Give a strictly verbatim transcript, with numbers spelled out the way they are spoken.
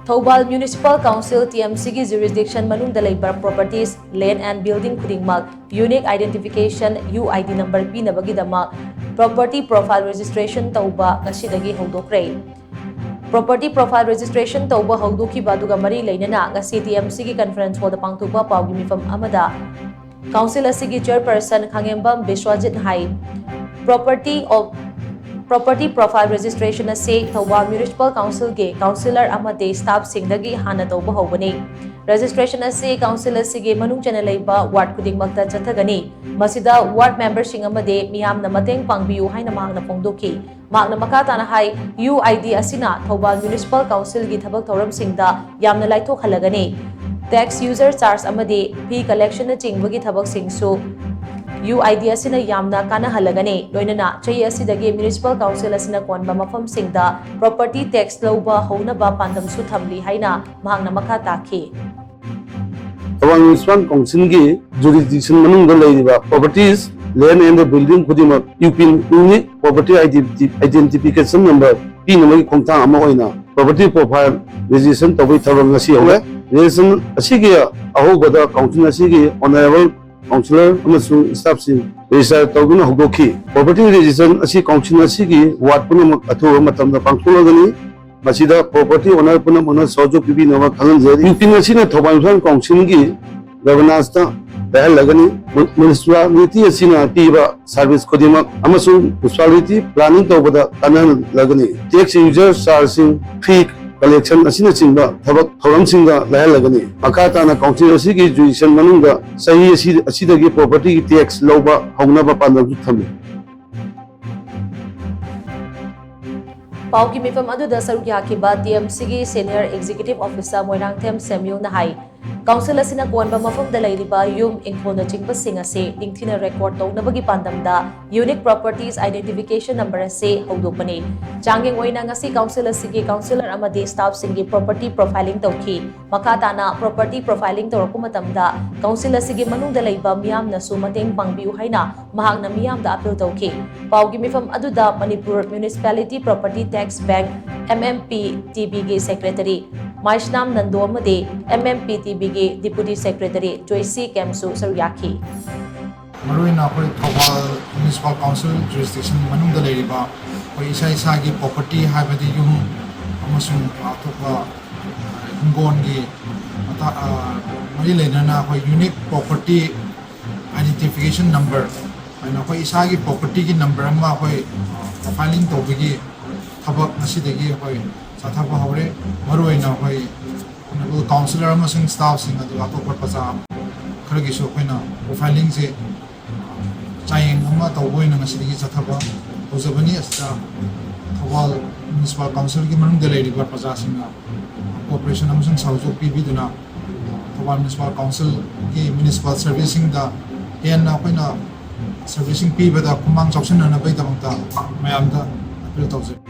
Thoubal Municipal Council, T M C ꯒꯤ jurisdiction ꯃꯅꯨꯡꯗ ꯂꯩꯕ properties, land and building ꯈꯨꯗꯤꯡꯃꯛ Unique Identification, U I D number ꯄꯤꯅꯕꯒꯤꯗꯃꯛ property profile registration ꯇꯧꯕ ꯉꯁꯤꯗꯒꯤ ꯍꯧꯗꯣꯛꯈ꯭ꯔꯦ꯫ Property profile registration ꯇꯧꯕ ꯍꯧꯗꯣꯛꯈꯤꯕ ꯑꯗꯨꯒ ꯃꯔꯤ ꯂꯩꯅꯅ ꯉꯁꯤ T M C ꯒꯤ conference hall ꯗ ꯄꯥꯡꯊꯣꯛꯄ ꯄꯥꯎꯒꯤ ꯃꯤꯐꯝ ꯑꯃꯗ council ꯑꯁꯤꯒꯤ chairperson ꯈꯥꯉꯦꯝꯕꯝ Biswajit high, property of property profile registration ꯑꯁꯤ ꯊꯧꯕꯥꯜ Municipal Council ꯒꯤ councillor ꯑꯃꯗꯤ staff ꯁꯤꯡꯗꯒꯤ ꯍꯥꯟꯅ ꯇꯧꯕ ꯍꯧꯕꯅꯤ꯫ Registration ꯑꯁꯤ council ꯑꯁꯤꯒꯤ ꯃꯅꯨꯡ ꯆꯟꯅ ꯂꯩꯕ ward ꯈꯨꯗꯤꯡꯃꯛꯇ ꯆꯠꯊꯒꯅꯤ꯫ ꯃꯁꯤꯗ ward member ꯁꯤꯡ ꯑꯃꯗꯤ ꯃꯤꯌꯥꯝꯅ ꯃꯇꯦꯡ ꯄꯥꯡꯕꯤꯌꯨ ꯍꯥꯏꯅ ꯃꯍꯥꯛꯅ ꯐꯣꯡꯗꯣꯛꯈꯤ꯫ ꯃꯍꯥꯛꯅ ꯃꯈꯥ ꯇꯥꯅ ꯍꯥꯏ, U I D ꯑꯁꯤꯅ ꯊꯧꯕꯥꯜ Municipal Council ꯒꯤ ꯊꯕꯛ ꯊꯧꯔꯝꯁꯤꯡꯗ ꯌꯥꯝꯅ ꯂꯥꯏꯊꯣꯛꯍꯜꯂꯒꯅꯤ꯫ Tax, user charge ꯑꯃꯗꯤ fee collection ꯅꯆꯤꯡꯕꯒꯤ ꯊꯕꯛꯁꯤꯡꯁꯨ U I D ꯑꯁꯤꯅ ꯌꯥꯝꯅ ꯀꯥꯟꯅꯍꯜꯂꯒꯅꯤ꯫ ꯂꯣꯏꯅꯅ ꯆꯍꯤ ꯑꯁꯤꯗꯒꯤ Municipal Council ꯑꯁꯤꯅ ꯀꯣꯟꯕ ꯃꯐꯝꯁꯤꯡꯗ property tax ꯂꯧꯕ ꯍꯧꯅꯕ ꯄꯥꯟꯗꯝꯁꯨ ꯊꯝꯂꯤ ꯍꯥꯏꯅ ꯃꯍꯥꯛꯅ ꯃꯈꯥ ꯇꯥꯈꯤ꯫ ꯊꯧꯕꯥꯜ Municipal Council ꯒꯤ jurisdiction ꯃꯅꯨꯡꯗ ꯂꯩꯔꯤꯕ properties, land and building ꯈꯨꯗꯤꯡꯃꯛ UPIN, Unique Property Identi- Identification Number ꯄꯤꯅꯕꯒꯤ ꯈꯣꯡꯊꯥꯡ ꯑꯃ ꯑꯣꯏꯅ property profile registration ꯇꯧꯕꯒꯤ ꯊꯕꯛ ꯉꯁꯤ ꯍꯧꯔꯦ꯫ Registration ꯑꯁꯤꯒꯤ ꯑꯍꯧꯕꯗ council ꯑꯁꯤꯒꯤ honourable councillor ꯑꯃꯁꯨꯡ staff ꯁꯤꯡ register ꯇꯧꯗꯨꯅ ꯍꯧꯗꯣꯛꯈꯤ꯫ Property registration ꯑꯁꯤ council ꯑꯁꯤꯒꯤ ward ꯄꯨꯝꯅꯃꯛ ꯑꯊꯨꯕ ꯃꯇꯝꯗ ꯄꯥꯡꯊꯣꯛꯂꯒꯅꯤ꯫ ꯃꯁꯤꯗ property owner ꯄꯨꯝꯅꯃꯛꯅ ꯁꯍꯌꯣꯒ ꯄꯤꯕꯤꯅꯕ ꯈꯪꯍꯟꯖꯔꯤ꯫ UPIN ꯑꯁꯤꯅ ꯊꯧꯕꯥꯜ Municipal Council ꯒꯤ governance ꯇ ꯂꯩꯍꯜꯂꯒꯅꯤ꯫ Mu- Municipality ꯑꯁꯤꯅ ꯄꯤꯕ service ꯈꯨꯗꯤꯡꯃꯛ ꯑꯃꯁꯨꯡ municipality planning ꯇꯧꯕꯗ ꯀꯥꯟꯅꯍꯜꯂꯒꯅꯤ꯫ Tax, user charge ꯁꯤꯡ, fee collection ꯑꯁꯤꯅꯆꯤꯡꯕ ꯊꯕꯛ ꯊꯧꯔꯝꯁꯤꯡꯗ ꯂꯩꯍꯜꯂꯒꯅꯤ꯫ ꯃꯈꯥ ꯇꯥꯅ council ꯑꯁꯤꯒꯤ jurisdiction ꯃꯅꯨꯡꯗ ꯆꯍꯤ ꯑꯁꯤ ꯑꯁꯤꯗꯒꯤ property tax ꯂꯧꯕ ꯍꯧꯅꯕ ꯄꯥꯟꯗꯝꯁꯨ ꯊꯝꯃꯤ꯫ ꯄꯥꯎꯒꯤ ꯃꯤꯐꯝ ꯑꯗꯨꯗ ꯁꯔꯨꯛ ꯌꯥꯈꯤꯕ T M C ꯒꯤ Senior Executive Officer ꯃꯣꯏꯔꯥꯡꯊꯦꯝ ꯁꯦꯝꯌꯨꯅ ꯍꯥꯏ, council ꯑꯁꯤꯅ ꯀꯣꯟꯕ ꯃꯐꯝꯗ ꯂꯩꯔꯤꯕ ꯌꯨꯝ, ꯏꯪꯈꯣꯜꯅꯆꯤꯡꯕꯁꯤꯡ ꯑꯁꯤ ꯅꯤꯡꯊꯤꯅ record ꯇꯧꯅꯕꯒꯤ ꯄꯥꯟꯗꯝꯗ Unique Properties Identification Number ꯑꯁꯤ ꯍꯧꯗꯣꯛꯄꯅꯤ꯫ ꯆꯥꯡꯌꯦꯡ ꯑꯣꯏꯅ ꯉꯁꯤ council ꯑꯁꯤꯒꯤ councillor ꯑꯃꯗꯤ staff ꯁꯤꯡꯒꯤ property profiling ꯇꯧꯈꯤ꯫ ꯃꯈꯥ ꯇꯥꯅ property profiling ꯇꯧꯔꯛꯄ ꯃꯇꯝꯗ council ꯑꯁꯤꯒꯤ ꯃꯅꯨꯡꯗ ꯂꯩꯕ ꯃꯤꯌꯥꯝꯅꯁꯨ ꯃꯇꯦꯡ ꯄꯥꯡꯕꯤꯌꯨ ꯍꯥꯏꯅ ꯃꯍꯥꯛꯅ ꯃꯤꯌꯥꯝꯗ appeal ꯇꯧꯈꯤ꯫ ꯄꯥꯎꯒꯤ ꯃꯤꯐꯝ ꯑꯗꯨꯗ Manipur Municipality Property Tax Bank, M M P T B ꯒꯤ secretary ꯃꯥꯏꯁꯅꯥꯝ ꯅꯟꯗꯣ ꯑꯃꯗꯤ ꯑꯦꯝ ꯑꯦꯝ ꯄꯤ ꯇꯤ ꯕꯤꯒꯤ ꯗꯤꯄꯨꯇꯤ ꯁꯦꯀ꯭ꯔꯦꯇꯔꯤ ꯖꯣꯏꯁꯤ ꯀꯦꯝꯁꯨ ꯁꯔꯨꯛ ꯌꯥꯈꯤ꯫ ꯃꯔꯨꯑꯣꯏꯅ ꯑꯩꯈꯣꯏ ꯊꯧꯕꯥꯜ ꯃ꯭ꯌꯨꯅꯤꯁꯤꯄꯥꯜ ꯀꯥꯎꯟꯁꯤꯜ ꯖꯨꯔꯤꯁꯗꯤꯛꯁꯟ ꯃꯅꯨꯡꯗ ꯂꯩꯔꯤꯕ ꯑꯩꯈꯣꯏ ꯏꯁꯥ ꯏꯁꯥꯒꯤ ꯄ꯭ꯔꯣꯄꯔꯇꯤ, ꯍꯥꯏꯕꯗꯤ ꯌꯨꯝ ꯑꯃꯁꯨꯡ ꯑꯇꯣꯞꯄ ꯍꯤꯡꯒꯣꯜꯒꯤ ꯃꯇꯥ-, ꯑ, ꯃꯔꯤ ꯂꯩꯅꯅ ꯑꯩꯈꯣꯏ ꯌꯨꯅꯤꯛ ꯄ꯭ꯔꯣꯄꯔꯇꯤ ꯑꯥꯏꯗꯦꯟꯇꯤꯐꯤꯀꯦꯁꯟ ꯅꯝꯕꯔ ꯍꯥꯏꯅ ꯑꯩꯈꯣꯏ ꯏꯁꯥꯒꯤ ꯄ꯭ꯔꯣꯄꯔꯇꯤꯒꯤ ꯅꯝꯕꯔ ꯑꯃ ꯑꯩꯈꯣꯏ ꯄ꯭ꯔꯣꯐꯥꯏꯂꯤꯡ ꯇꯧꯕꯒꯤ ꯊꯕꯛ ꯉꯁꯤꯗꯒꯤ ꯑꯩꯈꯣꯏ ꯆꯠꯊꯕ ꯍꯧꯔꯦ꯫ ꯃꯔꯨꯑꯣꯏꯅ ꯑꯩꯈꯣꯏ ꯑꯣꯅꯔꯦꯕꯜ ꯀꯥꯎꯟꯁꯤꯂꯔ ꯑꯃꯁꯨꯡ ꯁ꯭ꯇꯥꯐꯁꯤꯡ, ꯑꯗꯨꯒ ꯑꯇꯣꯞꯄ ꯄ꯭ꯔꯖꯥ ꯈꯔꯒꯤꯁꯨ ꯑꯩꯈꯣꯏꯅ ꯄ꯭ꯔꯣꯐꯥꯏꯂꯤꯡꯁꯦ ꯆꯥꯡꯌꯦꯡ ꯑꯃ ꯇꯧꯕ ꯑꯣꯏꯅ ꯉꯁꯤꯗꯒꯤ ꯆꯠꯊꯕ ꯍꯧꯖꯕꯅꯤ꯫ ꯑꯁꯤꯗ ꯊꯧꯕꯥꯜ ꯃ꯭ꯌꯨꯅꯤꯁꯤꯄꯥꯜ ꯀꯥꯎꯟꯁꯤꯜꯒꯤ ꯃꯅꯨꯡꯗ ꯂꯩꯔꯤꯕ ꯄ꯭ꯔꯖꯥꯁꯤꯡꯅ ꯀꯣꯑꯣꯄꯔꯦꯁꯟ ꯑꯃꯁꯨꯡ ꯁꯍꯌꯣꯒ ꯄꯤꯕꯤꯗꯨꯅ ꯊꯧꯕꯥꯜ ꯃ꯭ꯌꯨꯅꯤꯁꯤꯄꯥꯜ ꯀꯥꯎꯟꯁꯤꯜꯒꯤ ꯃ꯭ꯌꯨꯅꯤꯁꯤꯄꯥꯜ ꯁꯔꯚꯤꯁꯁꯤꯡꯗ ꯍꯦꯟꯅ ꯑꯩꯈꯣꯏꯅ ꯁꯔꯚꯤꯁꯁꯤꯡ ꯄꯤꯕꯗ ꯈꯨꯃꯥꯡ ꯆꯥꯎꯁꯤꯟꯅꯅꯕꯒꯤꯗꯃꯛꯇ ꯃꯌꯥꯝꯗ ꯑꯄꯤꯜ ꯇꯧꯖꯔꯤ꯫